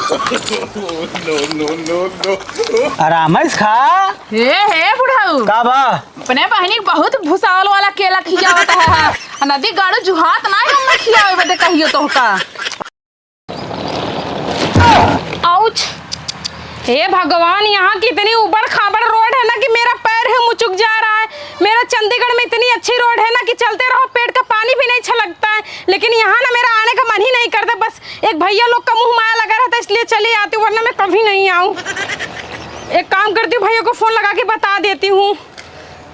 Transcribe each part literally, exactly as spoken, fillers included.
No, no, no, no। आराम है इसका। हे, हे बुढ़ऊ। का बा? अपने बहिनी के बहुत भुसावल वाला केला खियावत है। नदी गाड़ू जुहात ना है, हम खियावे बदे कहियो तोहका। आउच। हे भगवान, यहाँ की इतनी उबड़ खाबड़ रोड है ना कि मेरा पैर ही मुचुक जा रहा है। मेरा चंडीगढ़ में इतनी अच्छी रोड है ना कि चलते रहो, पेट का पानी भी नहीं छलकता है, लेकिन यहाँ ना मेरा आने का मन ही नहीं करता। बस एक भैया लोग का मुंह माया लगा रहता है, इसलिए चली आती हूँ, वरना मैं कभी नहीं आऊँ। एक काम करती हूँ, भैया को फोन लगा के बता देती हूँ,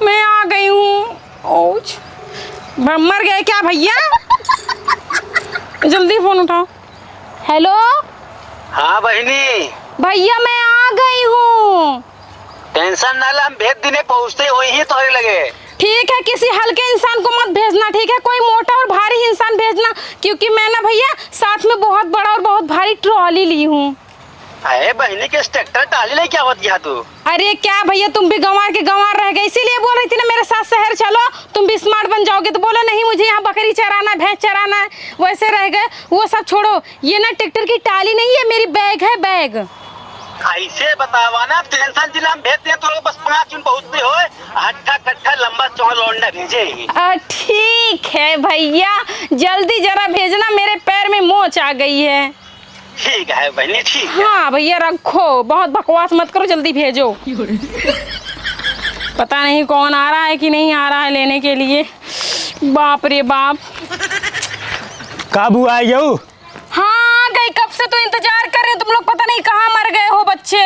मैं आ गई हूँ। ओच, ब-, मर गए क्या भैया? जल्दी फोन उठाओ। हेलो। हाँ बहिनी। भैया, मैं आ गई हूँ। टेंशन ना ले, हम भेज दिने, पहुँचते ही वहीं तोहरे लगे। ठीक है, किसी हल्के इंसान को मत भेजना, ठीक है? कोई मोटा और भारी इंसान भेजना, क्योंकि मैं ना भैया साथ में बहुत बड़ा और बहुत भारी ट्रॉली ली हूँ। अरे बहिनी, के ट्रैक्टर ट्राली लेके आवत गया तू? अरे क्या भैया, तुम भी गंवार के गंवार रह गए, इसीलिए बोल रही थी ना मेरे साथ शहर चलो, तुम भी स्मार्ट बन जाओगे। तो बोलो नहीं, मुझे यहाँ बकरी चराना है, भैंस चराना है, वैसे रह गए। वो सब छोड़ो, ये ना ट्रैक्टर की टाली नहीं है, मेरी बैग है, बैग। ऐसे बतावा ना, टेंशन जिला हम भेज दिए तो बस पाँच दिन पहुँचते हो, हट्ठा कट्ठा लंबा चौड़ा लौंडा भेजे ही। आ, ठीक है भैया, जल्दी जरा भेजना, मेरे पैर में मोच आ गई है। ठीक है बहनी, ठीक है। हाँ भैया रखो, बहुत बकवास मत करो, जल्दी भेजो। पता नहीं कौन आ रहा है कि नहीं आ रहा है लेने के लिए। बाप रे बाप। काबू आ गऊ? हाँ, आ गई। कब से तो इंतजार कर रहे हैं तुम लोग, पता नहीं कहाँ मर गए हो बच्चे।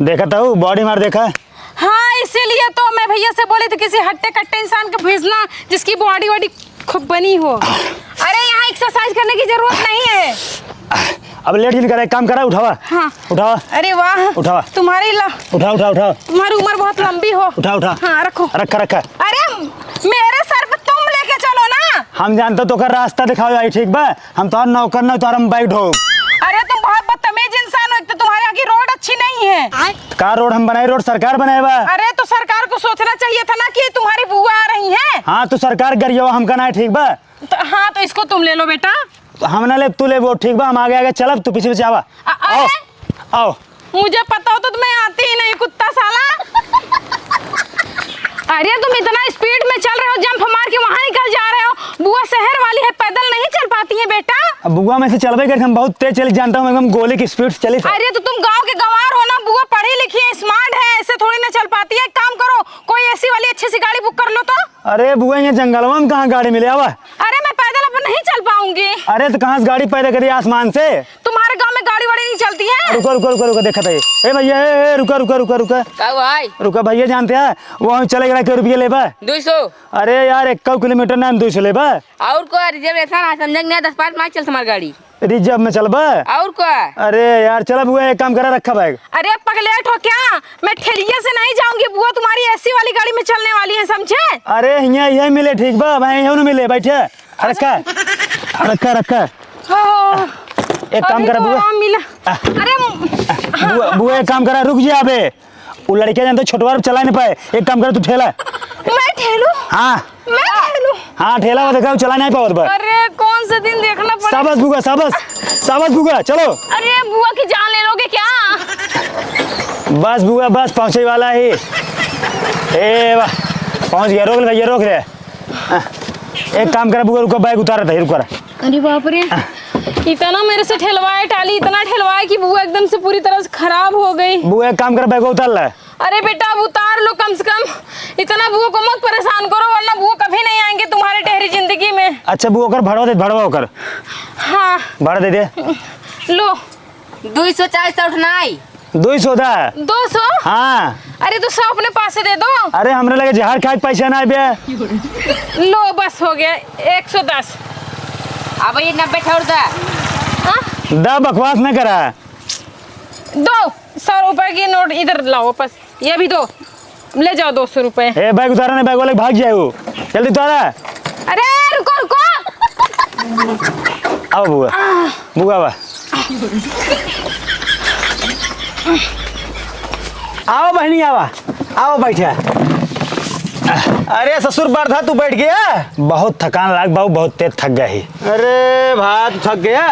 देखा तो, बॉडी मार देखा। हाँ, इसीलिए तो मैं भैया से बोली थी, किसी हट्टे कट्टे इंसान को भेजना, जिसकी बॉडी वॉडी खूब बनी हो। अरे, यहाँ एक्सरसाइज करने की जरूरत नहीं है। अब लेट जिन करे, एक काम करा, उठावा। हाँ। उठावा। अरे वाह। उठावा। तुम्हारी ल- उठा, उठा, उठा। तुम्हारी उम्र बहुत लंबी हो। उठा, उठा। हाँ, रखो। रखा, रखा। अरे, मेरे सर पे तुम लेके चलो ना। हम जानते तो कर रास्ता दिखाओ आई, ठीक बा? हम तोहार नौकर ना, तोहार हम बैग ढोब। अरे, तुम बहुत बदतमीज इंसान हो, एक तो तुम्हारे यहाँ की रोड अच्छी नहीं है। का रोड हम बनाए? रोड सरकार बनाए बा। अरे, तो सरकार को सोचना चाहिए था ना कि तुम्हारी बुआ आ रही हैं। हाँ, तो सरकार गरियावा हमका ना है, ठीक बा? तो, हाँ, तो इसको तुम ले लो बेटा। तो हम ना लेब, तू लेबो, ठीक बा? हम आगे आगे चलब, तू पीछे पीछे आवा। अ-, अरे! आओ, आओ। मुझे पता होता तो मैं आती ही नहीं, कुत्ता साला। अरे, तुम इतना स्पीड में चल रहे हो, जंप मार के वहाँ निकल जा रहे हो। बुआ शहर वाली है, पैदल नहीं चल पाती है बेटा। अब बुआ, मैं से चलबे करते, हम बहुत तेज चली, जानता हूँ मैं, एकदम गोली की स्पीड से चली था। अरे, तो तुम गाँव के गंवार हो ना, बुआ पढ़ी लिखी है, स्मार्ट है, ऐसे थोड़ी ना चल पाती है। एक काम करो, कोई एसी वाली अच्छी सी गाड़ी बुक कर लो तो। अरे बुआ, यहाँ जंगलवा में कहाँ गाड़ी मिले? आवा। अरे, मैं पैदल अब नहीं चल पाऊंगी। अरे, तो कहाँ से गाड़ी पैदा करी आसमान से? तुम्हारे गांव में गाड़ी वाड़ी नहीं चलती है? रुका, रुका, रुका, रुका, देखा था ये। ए भैया, ए, ए, रुका, रुका, रुका, रुका। का भाई? रुका भैया, जानते हैं, वो हम चले गए के रुपये लेबा? दुई सौ। अरे यार, एक किलोमीटर ना, दुई सौ लेबा? और को रिजर्वेशन आ, समझे कि नहीं, दस पाँच मार चल तुम्हारी गाड़ी। रिजर्व में चलबा? और का? अरे यार, चला बुआ, एक काम करा, रखा बैग। अरे पगलेट हो क्या? मैं ठेलिया से नहीं जाऊंगी बुआ, तुम्हारी एसी वाली गाड़ी में चलने वाली है, समझे? अरे हियाँ यही मिले, ठीक बा, भाई यही मिले, बैठे। रखा, रखा, रखा। हाँ। एक काम अरे करा बुआ। हाँ, मिला। आ। अरे हाँ। बुआ, बुआ, एक काम करा, रुक जा अबे। वो लड़किया जानते छोटवा चला नहीं पाए, एक काम कर तू ठेला। मैं ठेलू? हाँ। मैं ठेलू? हाँ, ठेला वो देखा, वो चला नहीं पावत बा। अरे कौन से दिन देखना पड़ा। शाबाश बुआ, शाबाश, शाबाश बुआ, चलो। अरे बुआ की जान ले लोगे क्या? बस बुआ, बस पहुँचे वाला ही। ए वाह, पहुँच गया, रोक ले भैया, रोक ले। हाँ, एक काम कर बुआ, रुको, बैग उतारा था, रुको रहा। अरे बाप रे, इतना मेरे से ठेलवाए टाली, इतना ठेलवाए कि बुआ एकदम से पूरी तरह से खराब हो गई। बुआ एक काम कर, बैग उतार ले। अरे बेटा, अब उतार लो कम से कम, इतना बुआ को मत परेशान करो, वरना बुआ कभी नहीं आएंगे तुम्हारे टहरी जिंदगी में। अच्छा बुआ, ओकर भड़वा दे, भड़वा ओकर। हाँ। भड़ा दे दे। लो। दुई सौ, चार सौ उठनाई। दुई सौ दा। दो सौ? हाँ। अरे, तो सौ अपने पास से दे दो। अरे, हमरे लगे जहर खाए के पैसा ना बे। लो, बस हो गया, एक सौ दस। अब ये नब्बे ठौर दा। हाँ? दा, बकवास ना करा। दो, सौ रुपए की नोट इधर लाओ वापस। ये भी दो, ले जाओ दो सौ रुपए। ए, बैग उतारा ना, बैग वाले भाग जाए वो। जल्दी उतारा। अरे, रुको, रुको। आओ बुआ, बुआ बा। आओ बहनी, आवा, आओ बैठा। अरे ससुर बरधा, तू बैठ गया? बहुत थकान लाग बाबू, बहुत तेज थक गया ही। अरे भाई, तू थक गया?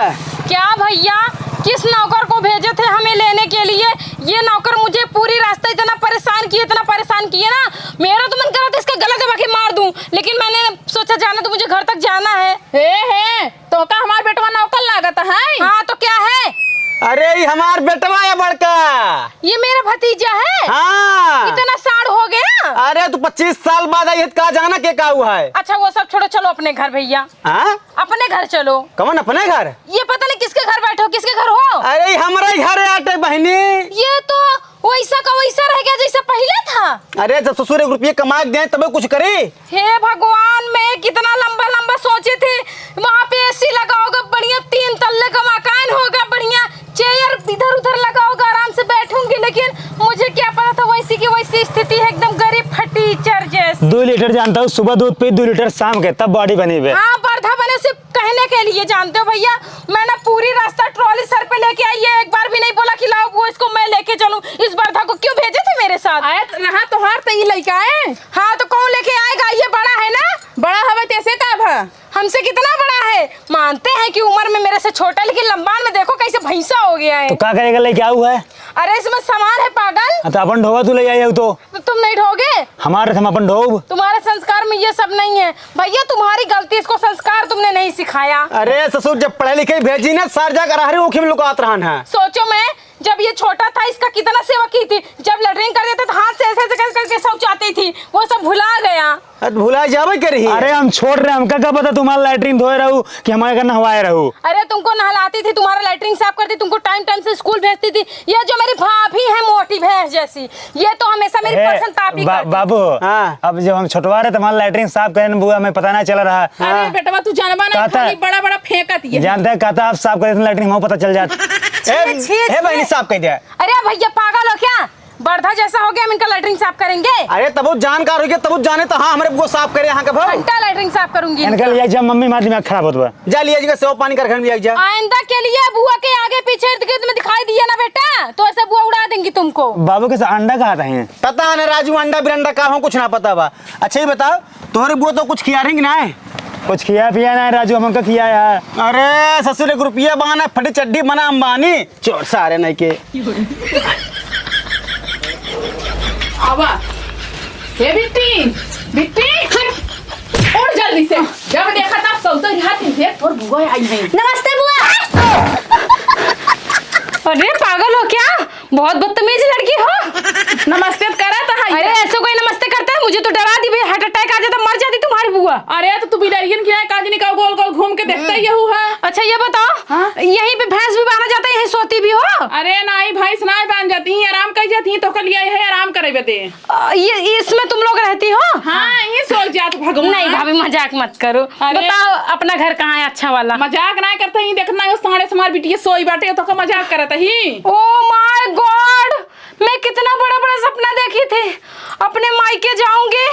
क्या भैया, किस नौकर को भेजे हमें लेने के लिए। ये नौकर मुझे पूरी रास्ता इतना परेशान किए, इतना परेशान किए ना, मेरा तो मन करा था इसका गला दबा के मार दूं, लेकिन मैंने सोचा जाना तो मुझे घर तक जाना है। हे, हे, तोहका हमार बेटवा नौकर लागत है? हाँ, तो क्या है? अरे, ये हमार बेटवा है बड़का। ये मेरा भतीजा है? हाँ। इतना साढ़ हो गया? अरे, तू पच्चीस साल बाद आई है, तो का जाना के का हुआ है? अच्छा, वो सब छोड़ो, चलो अपने घर भैया। हाँ? अपने घर चलो। कौन अपने घर? ये पता नहीं किसके घर बैठे हो, किसके घर हो? अरे, ये हमरे घर आटे बहनी। ये तो वैसा का वैसा रह गया जैसा पहले था। अरे, जब ससुर एक रुपये कमा के दे तबे कुछ करी। हे भगवान, मैं कितना लंबा लंबा सोची थी, वहाँ पे एसी लगा होगा, बढ़िया तीन तल्ले का मकान होगा, बढ़िया चेयर इधर उधर लगा होगा, आराम से बैठूंगी, लेकिन मुझे क्या पता था वैसी की वैसी स्थिति है, एकदम गरीब फटीचर जैसी। दो लीटर जानता हूँ, सुबह दूध पी, दो लीटर शाम के, तब बॉडी बनी बे। हाँ, बर्धा बने सिर्फ कहने के लिए जानते हो भैया, मैं ना पूरी रास्ता ट्रॉली सर पे लेके आई है, एक बार भी नहीं बोला कि लाओ वो इसको मैं लेके चलूं। इस बर्धा को क्यों भेजे थे मेरे साथ? आए त-, रहा तोहार त ई लइका है। हाँ, तो कौन लेके आएगा? ये बड़ा है ना। बड़ा हवे तैसे का भा? हमसे कितना बड़ा है? मानते हैं कि उम्र में मेरे से छोटा है, लेकिन लंबान में देखो कैसे भैंसा हो गया है। तो का करेगा, लेके आऊ है? अरे, इसमें सामान है पागल। हाँ, तो अपन ढोवा तू ले आई हो तो। तो तुम नहीं ढोगे? हमारे हम अपन ढोब। तुम्हारे संस्कार में ये सब नहीं है भैया, तुम्हारी गलती, इसको संस्कार तुमने नहीं सिखाया। अरे ससुर, जब पढ़े लिखे भेजी ना, सार जाकर रहरी ऊखी में लुकात रहन है। सोचो मैं, जब ये छोटा था, इसका कितना सेवा की थी, जब लेटरिन कर देता तो हाथ से ऐसे ऐसे कर करके शौचाती थी, वो सब भुला गया। अरे भुला जावे के रही। अरे हम छोट रहे, हमका का पता तुम्हारा लैट्रिन धोए रहू कि हमारे का नहवाए रहू। अरे तुमको नहलाती थी, तुम्हारा लैट्रिन साफ करती, तुमको टाइम टाइम से स्कूल भेजती थी। ये जो मेरी भाभी है मोटी भैंस जैसी, ये तो हमेशा मेरी ए, पसंद पापी बा-, करती। बाबू, हाँ। अब जब हम छोटवा रहे तो हमारा लैट्रिन साफ करे न बुआ, हमें पता ना चल रहा। अरे हाँ। बेटवा, तू जानबा ना, कहता खाली बड़ा बड़ा फेंकत ये। जानते हैं, कहता आप साफ करे तो लैट्रिन हमको पता चल जात। छी, ए, छी, ए छी। बहनी, साफ कर दिया। अरे भैया, पागल हो क्या? बर्धा जैसा हो गया, हम इनका लैट्रिन साफ करेंगे? अरे तबो जानकार हो गया, तबो जाने तो हाँ, हमरे बुआ साफ करे यहाँ का भाव। घंटा लैट्रिन साफ करूंगी इनका इनका। लिया जब मम्मी, हमारा दिमाग खराब होत बा। जा लिया जी का सेवा पानी कर घर में लिया जा। आइंदा के लिए बुआ के आगे पीछे इर्द गिर्द में दिखाई दिया ना बेटा, तो ऐसे बुआ उड़ा देंगी तुमको। बाबू के साथ अंडा कहाँ था? पता ना राजू, अंडा बिरंडा का हो, कुछ ना पता बा। अच्छा ये बताओ, तोहरे बुआ तो कुछ खिया रही कि ना है? कुछ खिया पिया ना है राजू, हमका खिया यार। अरे ससुर, एक रुपया बहाना, फटी चड्डी बना अंबानी। चोर सारे नहीं के। आवा। हे बिट्टी, बिट्टी, हट। उठ जल्दी से। जब देखा तब सौते रिहा थी, देख तोर बुआ आई है। नमस्ते बुआ। अरे पागल हो क्या? बहुत बदतमीज लड़की हो। नमस्ते तो करत है। अरे ऐसे कोई नमस्ते करता है? मुझे तो डरा दी भैया, हार्ट अटैक आ जाता, मर जाती तुम्हारी बुआ। अरे तो तू बिलरियन की है, काजनी का गोल गोल घूम के देखता ही यहू है। अच्छा ये बताओ, हाँ? यहीं पे भैंस भी बांधा जाता है, यहीं सोती भी हो? अरे नाई भैंस नाई बांध जाती ही, आराम कर जाती ही, तो कल यही है आराम करे बदे। अ, ये, इसमें तुम लोग रहती हो? हाँ, ये सोच जात भगवान। नहीं भाभी, मजाक मत करो। अरे। बताओ अपना घर कहाँ है अच्छा वाला? मजाक ना करते ही, देखना है साढ़े समार बिटिया सोई बाटे तो का मजाक करत ही। Oh my God, मैं कितना बड़ा बड़ा सपना देखी थी, अपने मायके जाऊंगी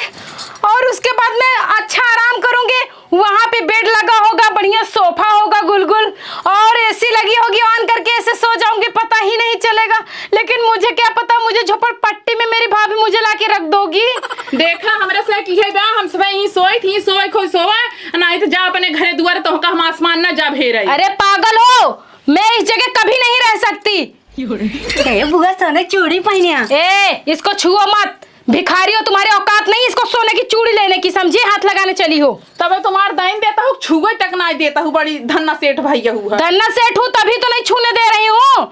और उसके बाद में अच्छा आराम करूंगी। वहाँ पे बेड लगा होगा, बढ़िया सोफा होगा गुलगुल, और एसी लगी होगी, ऑन करके ऐसे सो जाऊंगी, पता ही नहीं चलेगा। लेकिन मुझे क्या पता, मुझे झोपड़पट्टी में मेरी भाभी मुझे लाके रख दोगी। देखा, हमरे से की है बा, हम सब यहीं सोई थी, सोई खोई सोवा, नहीं तो जा अपने घरे दुआरे, तो का हम आसमान ना जा भेरे। अरे पागल हो, मैं इस जगह कभी नहीं रह सकती। ए बुआ, सोने चूड़ी पहनिया। ए, इसको छुओ मत। भिखारी हो, तुम्हारी औकात नहीं इसको सोने की चूड़ी लेने की, समझी? हाथ लगाने चली हो। तबे तुम्हार दाइन देता हूँ, छुए तक ना देता हूँ, बड़ी धन्ना सेठ भैया हूँ है। धन्ना सेठ हूँ तभी तो नहीं छूने दे रही हूँ।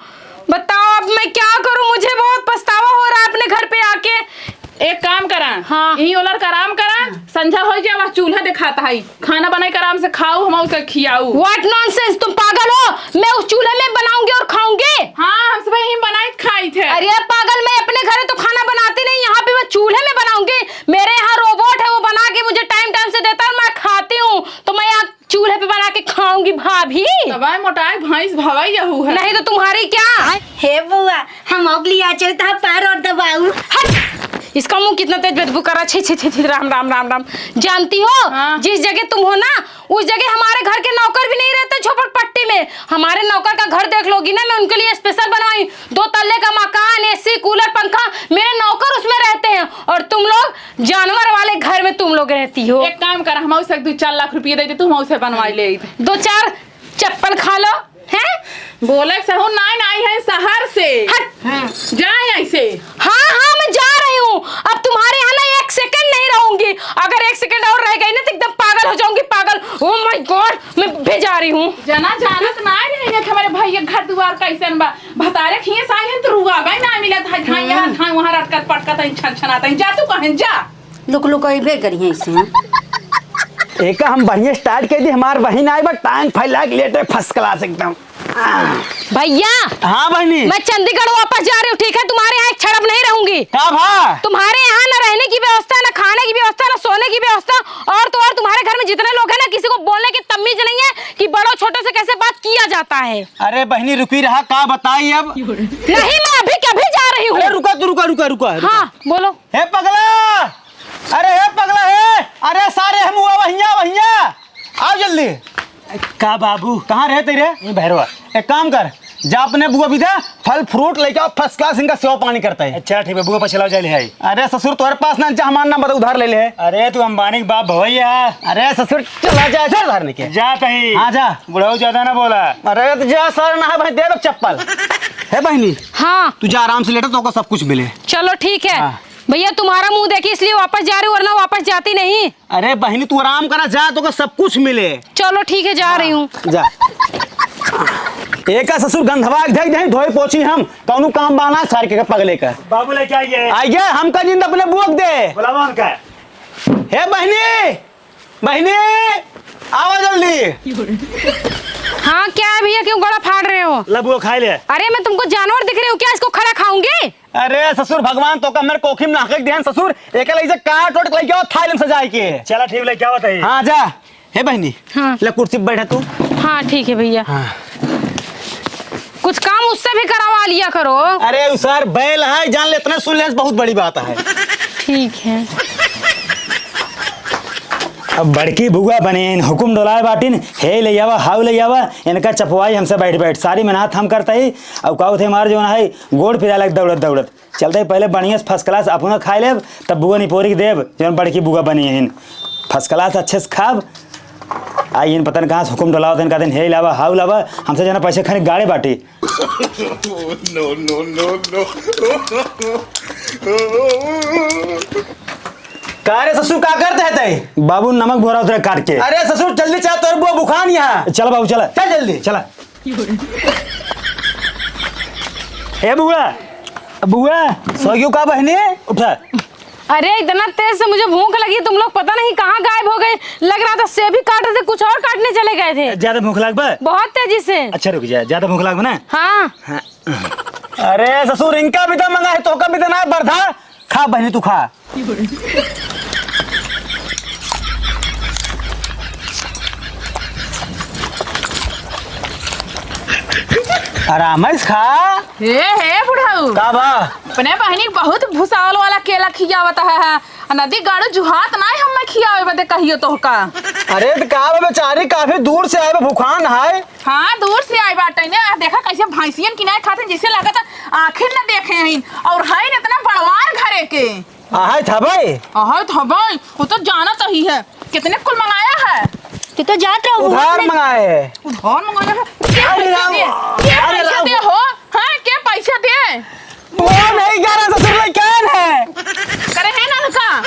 बताओ अब मैं क्या करूँ, मुझे बहुत पछतावा हो रहा है अपने घर पे आके। एक काम करा, हाँ। यहीं ओलर का आराम करा, संझा हो जाए, वहाँ चूल्हा दिखाता है। खाना बनाई के आराम से खाऊ, हम उसे खियाऊ। What nonsense, तुम पागल हो? मैं उस चूल्हे में बनाऊंगी और खाऊंगी। हाँ, हम सब यहीं बनाई खाई थे। अरे पागल, मैं अपने घरे तो खाना बनाती नहीं, यहाँ पे मैं चूल्हे में बनाऊंगी। मेरे यहाँ रोबोट है, वो बना के मुझे टाइम टाइम से देता है और मैं खाती हूँ, तो मैं यहाँ चूल्हे पे बना के खाऊंगी भाभी। तबाय मोटाई भैंस भवाई यहू है। नहीं तो तुम्हारी क्या? हे बुआ, हम ओगली आ चलता है पैर और दबाऊ। हट! इसका मुंह कितना तेज बदबू कर रहा है। छी, छी, छी, छी, राम, राम, राम, राम। जानती हो, हाँ। जिस जगह तुम हो ना, उस जगह हमारे घर के नौकर भी नहीं रहते झोपड़पट्टी में। हमारे नौकर का घर देख लोगी ना, मैं उनके लिए स्पेशल बनवाई। दो तल्ले का मकान, एसी, कूलर, पंखा, मेरे नौकर उसमें रहते हैं। और तुम लोग जानवर वाले घर में तुम लोग रहती हो। एक काम कर, हम उसे दो चार लाख रुपये दे दे, तू हम उसे बनवाई ले। दो चार चप्पल खा लो, हैं? बोले सहू नाई नाई है शहर से। हम्म, जाए ऐसे। हाँ, हाँ, मैं जा रही हूँ। अब तुम्हारे यहाँ ना एक सेकंड नहीं रहूंगी। अगर एक सेकंड और रह गई ना, तो एकदम पागल हो जाऊंगी, पागल। Oh my God, मैं भी जा रही हूँ। जना जानत ना रही है कि हमारे भैया घर दुआर कैसन बा। भतारे खिए साई है तो रुआ भाई ना मिलत है, धाई यहाँ, धाई वहाँ रटकत पटकत है, छन छनात है। जा तू कहें, जा। लुक लुक अइबे करिहे ऐसे। एका हम बढ़िया स्टार्ट कर दी, हमार बहिन आई बा, टांग फैला के लेटे, फर्स्ट क्लास एकदम। भैया, हाँ बहिनी। मैं चंडीगढ़ वापस जा रही हूँ, ठीक है? तुम्हारे यहाँ एक क्षण अब नहीं रहूंगी। का भा? तुम्हारे यहाँ ना रहने की व्यवस्था, ना खाने की व्यवस्था, ना सोने की व्यवस्था, और तो और तुम्हारे घर में जितने लोग हैं ना, किसी को बोलने की तमीज नहीं है कि बड़ों छोटों से कैसे बात किया जाता है। अरे बहिनी रुकी रहा, का बताई अब? नहीं, मैं अभी कभी जा रही हूँ। अरे रुका तू, रुका, रुका, रुका, रुका। हाँ, बोलो। हे पगला, अरे हे पगला हे, अरे सारे हम हुआ वहिया, वहिया, आओ जल्दी। का बाबू? कहाँ रहे तेरे? ये भैरवा। एक काम कर, जा अपने बुआ भी दे, फल फ्रूट लेके आओ, फर्स्ट क्लास इनका सेवा पानी करता है। अच्छा ठीक है, बुआ पर चलाओ, जा ले आई। अरे ससुर तोहरे पास ना, जा हमार नाम बता, उधार ले ले। अरे तू अंबानी के बाप भवैया। अरे ससुर चला जा, जा उधार लेके। जा तही। हाँ जा। बुढ़ऊ ज्यादा ना बोला। अरे तो जा सर ना है भाई, दे दो चप्पल। है बहिनी? हाँ। तू जा आराम से लेटा, तोका सब कुछ मिले। चलो ठीक है। हाँ। भैया तुम्हारा मुंह देखी इसलिए वापस जा रही हूँ, वरना वापस जाती नहीं। अरे बहिनी तू आराम करा, जा तोका सब कुछ मिले। चलो ठीक है, जा रही हूँ। जा। एका ससुर गंधवा के धई दे, धोई पोछी हम, कौनो काम बाना सार के पगले का। बाबू लेके आइए। आइए, हमका जिंद अपने बुआ के दे। बुलावा उनका। हे बहिनी, बहिनी, आवा जल्दी। हाँ, क्या है भैया, क्यों गला फाड़ रहे हो? ला बुआ खाई ले। अरे, मैं तुमको जानवर दिख रही हूँ क्या? इसको खड़ा खाऊंगी? अरे ससुर, भगवान तोका हमरे कोखी में नाहक दिहन ससुर, एके लई से काट ओट के लई के आओ थाईलैंड से जाए के। चला ठीक, लई के आवत है। हाँ जा। हे बहिनी, हाँ। ले कुर्सी पे बैठा तू। हाँ ठीक है भैया। हाँ। कुछ काम उससे भी करवा लिया करो। अरे उ सार बैल है, जान ले, इतना सुन ले, बहुत बड़ी बात है। ठीक है। अब बड़की बुआ बने, इन हुकुम डोलाए बाटिन, हे ले आवा, हाउ ले आवा, इनका चपवाई हमसे बैठ बैठ, सारी मेहनत हम करता ही। अब का होते हमारे जो है, गोड़ पिराए लग दौड़त दौड़त। चलते ही पहले बढ़िया से फर्स्ट क्लास अपना खाए लेब, तब बुआ निपोरी के देब, जौन बड़की बुआ बनी है। फर्स्ट क्लास अच्छे से खाब। आई इन पता न कहाँ से हुकुम डोलावत हैं, कहते हैं, "हे लावा, हाउ लावा, हमसे जना पैसे खाने गाड़े बाटी।" No, no, no, no। का रे ससुर, का करते हैं तई? बाबू, नमक भोरा उतरे काट के। अरे ससुर, जल्दी चल, तोर बुआ बुखान यहाँ। चल बाबू, चल। चल जल्दी। चला। ए बुआ, बुआ। सो गयो का बहनी? उठा। अरे, इतना तेज से मुझे भूख लगी, तुम लोग पता नहीं कहाँ गायब हो गए। लग रहा था सेब ही काट रहे थे, कुछ और काटने चले गए थे। ज्यादा भूख लाग बा? बहुत तेजी से। अच्छा रुक जा, ज्यादा भूख लाग बा ना? हाँ। हाँ। अरे ससुर, इनका भी तो मंगा है, तोका भी तो ना बरधा। खा बहनी, तू खा। आराम से खा। हे, हे बुढ़ऊ। का बा? अपने बहनी के बहुत भुसावल वाला केला खियावत है। नदी गाड़ू जुहात नाई हम्मे खियावे बदे कहियो तोहका। अरे त का बा बेचारी, काफी दूर से आए बा, भुखान है। हाँ, दूर से आए बाटे ने। आ, देखा कैसे भैंसियन की नाई खाते, जैसे लागत आखिर न देखे हैं। और है न इतना बड़वार घरे के। आहै थबै? आहै थबै, वो तो जानत ही है। कितने कुल मंगाया है? तू तो जात रहो उधार बुआ। मंगाए है। उधार मंगाया है? के अरे पैसे राम, दे? के अरे पैसे राम। दे हो? हाँ, के पैसे दे? वो नहीं कह रहा ससुर में कौन है? करे है ना उनका?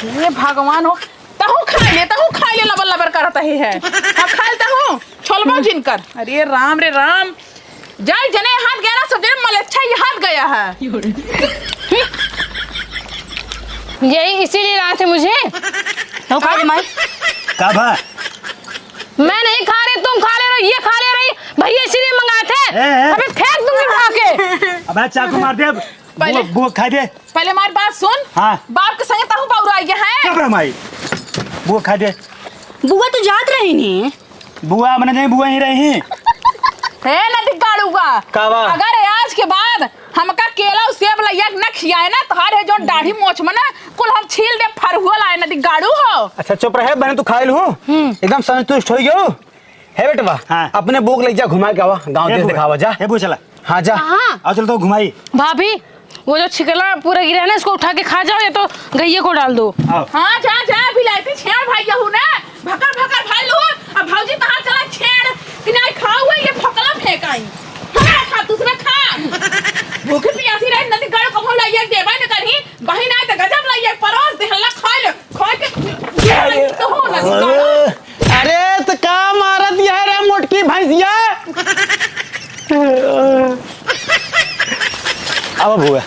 हे भगवान हो, तहू खा ले, तहू खा ले, लबर लबर करत ही है। हाँ, खा ले तहू, छोलबा जिनकर। अरे राम रे राम, जाई जने हाथ गया ना, सब जने मलेच्छा ये हाथ गया है। यही इसीलिए लाए थे मुझे। तो खा ले माई। का भा? मैं नहीं खा रही, तुम खा ले रही, ये खा ले रही। भैया इसीलिए मंगाए थे। ए, ए। अबे फेंक दूंगी उठा के। अबे चाकू मार दे। पहले बुआ, बुआ खा दे। पहले हमारी बात सुन। हाँ। बाप के संगे तहू बौराई गया है। चुप रह माई। बुआ खा दे। बुआ तो जात रही नहीं। बुआ, मने नहीं, बुआ ही रही। हे नदी गाड़ूगा। का बा? अगर आज के बाद हमका केला और सेब लइया के न खियाए ना, तोहार है जोन दाढ़ी मोछ में ना, कुल हम छील दे, फरहुआ लाए नदी गाड़ू हो। अच्छा चुप रहे बहन, तू खाइल हूँ। हम्म। एकदम संतुष्ट हो गयो। हे बेटवा, हाँ। अपने बोक ले जा, घुमा के आवा, गाँव ए देश बुआ, दिखावा जा। ए बुआ, चला। हाँ जा। कहाँ? आओ चल तो घुमाई। भाभी, वो जो छिकला पूरा गिरा है ना, इसको उठा के खा जाओ, या तो गैया को डाल दो। आओ। हाँ, जा, जा, बिलायती छेड़ भाई यहू ने, भकर, भकर भाई लो, अब भौजी तहां चला छेड़, कि नहीं खाओ हुए, ये फकला फेंकाई। हाँ, खा, दूसरा खा। भूखी पियासी रहे, नदी गड़ कभो लइया देबे न करही। बहिन आए त गजब लइया परोस देहला, खाए ले, खाए के तो हो नदी गड़। अरे, त का मारत है रे मोटकी भैंसिया? आवा बुआ।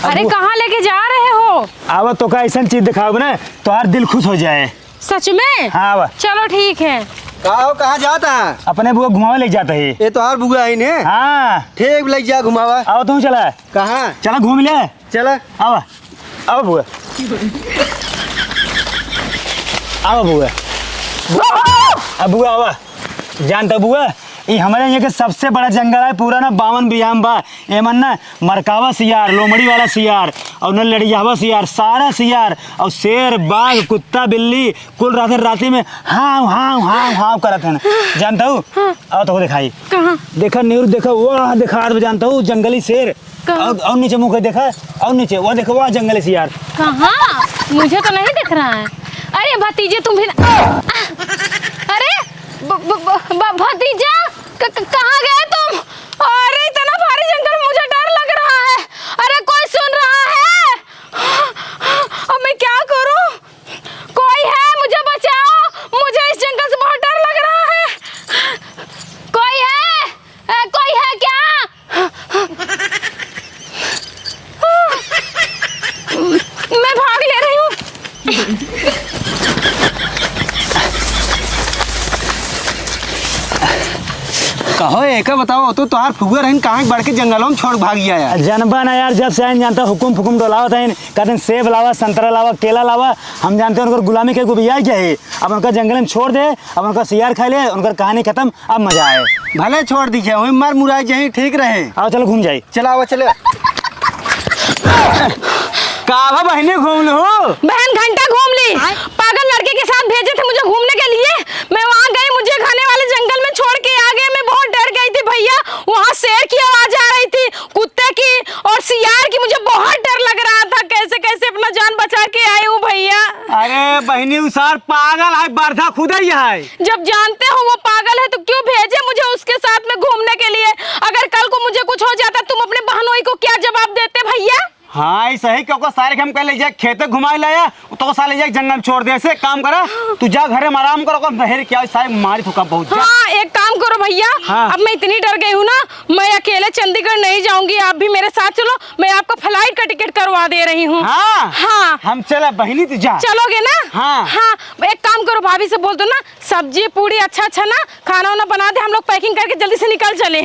अरे, कहाँ लेके जा रहे हो? आवा, तोका ऐसन चीज दिखाउब ना, तोहार दिल खुश हो जाए। सच में? हाँ, आवा। चलो, ठीक है। का हो, कहाँ जात है? अपने बुआ घुमावे ले जात है। ये तोहार बुआ है ने? हाँ। ठीक, ले जा घुमावा। आवा, तू चला। कहाँ? चला, घूम ले। चला। आवा, आवा बुआ। आवा बुआ। अब बुआ, आवा। जानता बुआ, ई हमरे यहाँ के सबसे बड़ा जंगल है, पूरा ना बावन बियाम बा। एमन ना मरकावा सियार, लोमड़ी वाला सियार, और ना लड़ियावा सियार, सारा सियार, और शेर, बाघ, कुत्ता, बिल्ली, कुल रात राती में हाव, हाव, हाव, हाव करत हैं। जानता हूँ? हाँ। आओ तो दिखाई। कहाँ? देखा न्यूर, देखा, वाह, देखा, जानता हूँ, जंगली शेर। कहाँ? और, और नीचे मुँह के देखा, और नीचे, वो देखो, वह जंगली सियार। कहाँ? मुझे तो नहीं दिख रहा है। अरे भतीजे, तुम भी ना, अरे ब, ब, ब, ब, भतीजा, क, क, कहाँ गए तुम? अरे इतना भारी जंगल, मुझे डर लग रहा है। अरे कोई सुन रहा है? अब मैं क्या करूँ? कोई है, मुझे बचाओ, मुझे इस जंगल से बहुत डर लग रहा है। कोई है? ए, कोई है क्या? मैं भाग ले रही हूँ। कहो, एका बताओ, तो तोहार फुआ रहन कहाँ के बढ़ के जंगलों में छोड़ भाग गया यार? जनबा ना यार, जब से आइन जानता हुकुम फुकुम डोलावत आइन, कहते हैं, "सेब लावा, संतरा लावा, केला लावा।" हम जानते हैं उनकर गुलामी के गुबिया क्या है। अब उनका जंगल में छोड़ दे, अब उनका सियार खा ले, उनकर कहानी खत्म, अब मजा आए। भले छोड़ दीजिए, वहीं मर मुराई जाए, ठीक रहे। आओ चलो घूम जाए। चला, आवा, चले। का भा बहिनी घूम लू? बहन घंटा घूम ली। पागल लड़के के साथ भेजे थे मुझे घूमने के लिए। मैं वहाँ गई, मुझे घने वाले जंगल में छोड़ के आ गए। मैं बहुत डर गई थी भैया, वहाँ शेर की आवाज आ रही थी, कुत्ते की और सियार की। मुझे बहुत डर लग रहा था, कैसे कैसे अपना जान बचा के आई हूँ भैया। अरे बहिनी, उ सार पागल है, बरधा खुदा ही है। जब जानते हो वो पागल है तो क्यों भेजे मुझे उसके साथ में घूमने के लिए? अगर कल को मुझे कुछ हो जाता, तुम अपने बहनोई को क्या जवाब देते भैया? हाँ, ई सही, क्योंकि सारे के हम कह ले जाए खेते घुमाए लाया, तो साले जाए जंगल में छोड़ दे। ऐसे काम करा, तू जा घरे में आराम करो, को हेर क्या सारे मारी थुका बहुत जा। हाँ, एक काम करो भैया, हाँ। अब मैं इतनी डर गई हूँ ना, मैं अकेले चंडीगढ़ नहीं जाऊंगी, आप भी मेरे साथ चलो, मैं आपका flight का ticket करवा दे रही हूँ। हाँ, हाँ। हम चला बहिनी, तू जा। चलोगे ना? हाँ। हाँ, एक काम करो, भाभी से बोल दो ना, सब्जी पूड़ी अच्छा अच्छा ना खाना वाना बना दे, हम लोग packing करके जल्दी से निकल चले।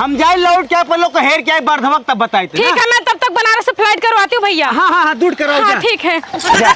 हम जाए लौट के अपन लोग को हेर के आए बरधवक तब बताए थे ठीक ना? है, मैं तब तक बनारस से flight करवाती हूँ भैया। हाँ, हाँ, हाँ, दूर करो, हाँ, जा। ठीक है। जा।